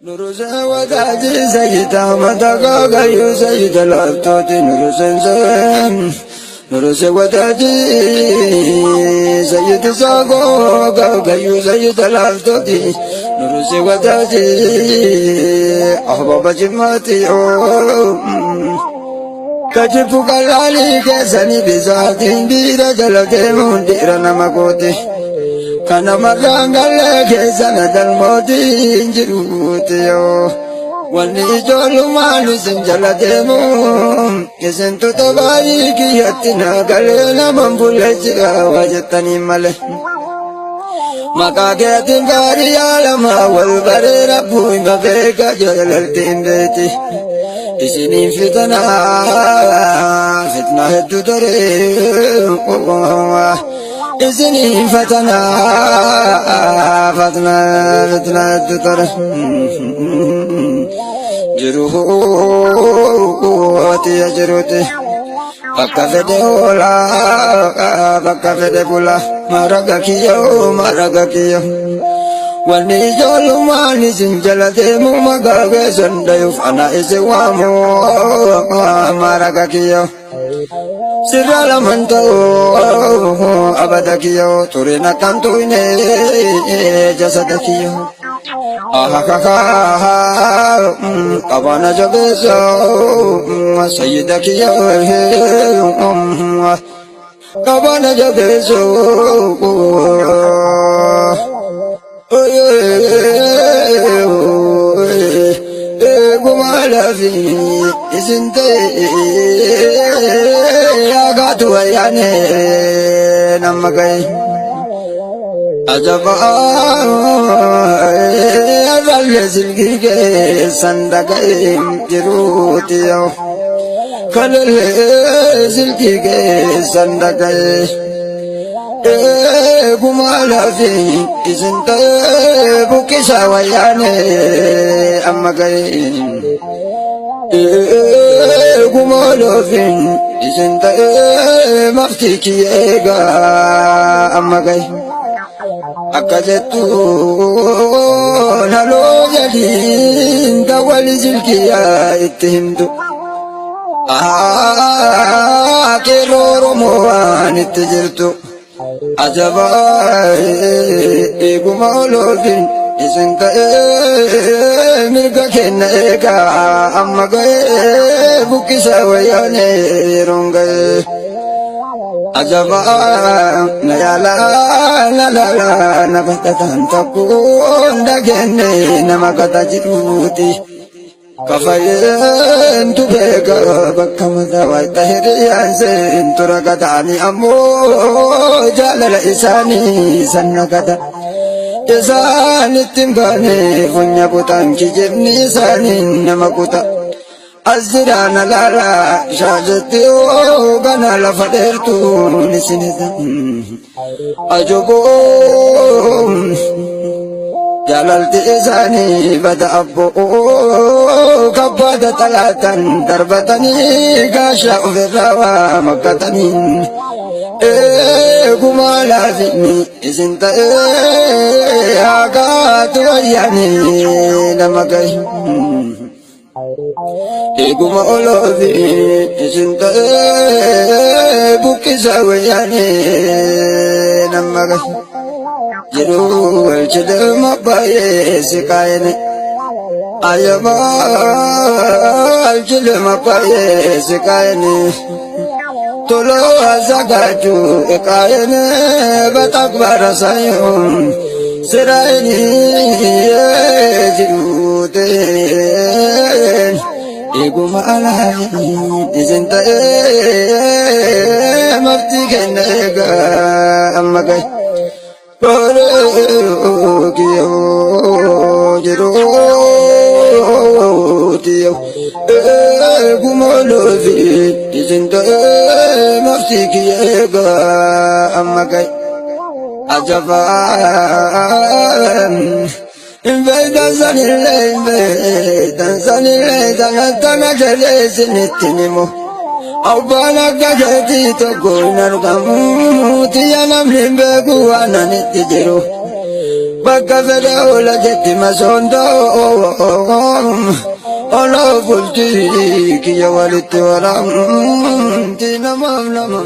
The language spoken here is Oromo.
Nurusee sayyida mataa gayyuu sayyida laaftooti nuruseen seen nurusee wadaati sayyidi saagoo gayyuu sayyida laaftooti nurusee wadaati ahbaba jimmaati kajibu qalaalii keessanii bisaatiin dhiira jala deemuun dhiira nama gooti. Kana marraan galee keessa na dalmootiin jiruuti yoo. Wanni ijoollummaan isin jala deemu isin tuta baay'ee kiyyatti na galee naman bulee jira waa jettanii malee. Maqaa keetiin gaarii yaalama wal baree rabbuu hima beeka jaalaltiin beeti. Isiniin fitanaa fitna hedduu daree. Isiniin fatanaa fatna fitna hedduu tore. Jiruuti ya jiruuti. Bakka fedhe oolaa bakka fedhe bula maraga kiyyoo maraga kiyyoo. Wanni ijoollummaan isin jala deemu maqaa keessan dhayuuf ana isin waamu maraga kiyyoo. Sirra laman ta'uu abada kiyyoo tureen akkam tuyne jasada kiyyoo. Qabana jabeessa sayyida kiyyoo. Qabana jabeessa. Eeguma lafi isin ta'e agaatu wayyaane nama ga'e. Ajaba irrallee silkii keessan dhaga'e jiruuti yoo. Kalallee silkii keessan dhaga'e. Eeguma lafi isin ta'e buqqisa wayyaane amma ga'e. Eeguma lafi isin ta'e maftii kiyya eegaa amma ga'e. Akka jettu naloo jedhiin dawwali silkiyyaa itti himtu. Qeerroo Oromoo waan itti jirtu. Ajaba eeguma oloofiin isin ta'ee mirga kenna eegaa amma ga'ee buqqisa wayyaane yeroon ga'ee. Ajaba na yaala na laala na badhataan takkuun dhageenye nama gata jiruuti. Kafayyeentu beeka bakka mataa wayita hiriyaan seentu ragataanii ammoo jaalala isaanii sanna gata. Isaan ittiin baane funya kutaan kijibni isaanii nama kuta. As jiraana laala shaajetti gana lafa dheertuun isinita. Ajoboo jaalalti isaanii bada abboo kabbaada xalaatan darbatanii gaashaa ofirraa waa makkatanii. Eeguma laafinni isin ta'ee hagaatu wayyaanii nama gahe. Eeguma oloofi isin ta'ee buqqisa wayyaanii nama gahe. Jiruu walchidama baay'ee si kaayene. Ayama alchidama baay'ee si kaayene. Tolo azagachu ekaayene batakbara sayun. Siraayini jiruuteen. Eeguma alaayin isin ta'ee maftii kenna eegaa amma gahe. Eeguma oloofi isin ta'ee maftii kiyya eegaa amma gahe. Ajabaan. Inveedan sanillee inveedan sanillee tana jedhee isinitti himu. Abbaan akka keetii tokko hin argamu. Tiyya namni hin beeku waan ani itti jiru. Bakka fedhe oola jetti masoon ta'oo. Olaa bultii kiyya walitti walaamti namaaf nama.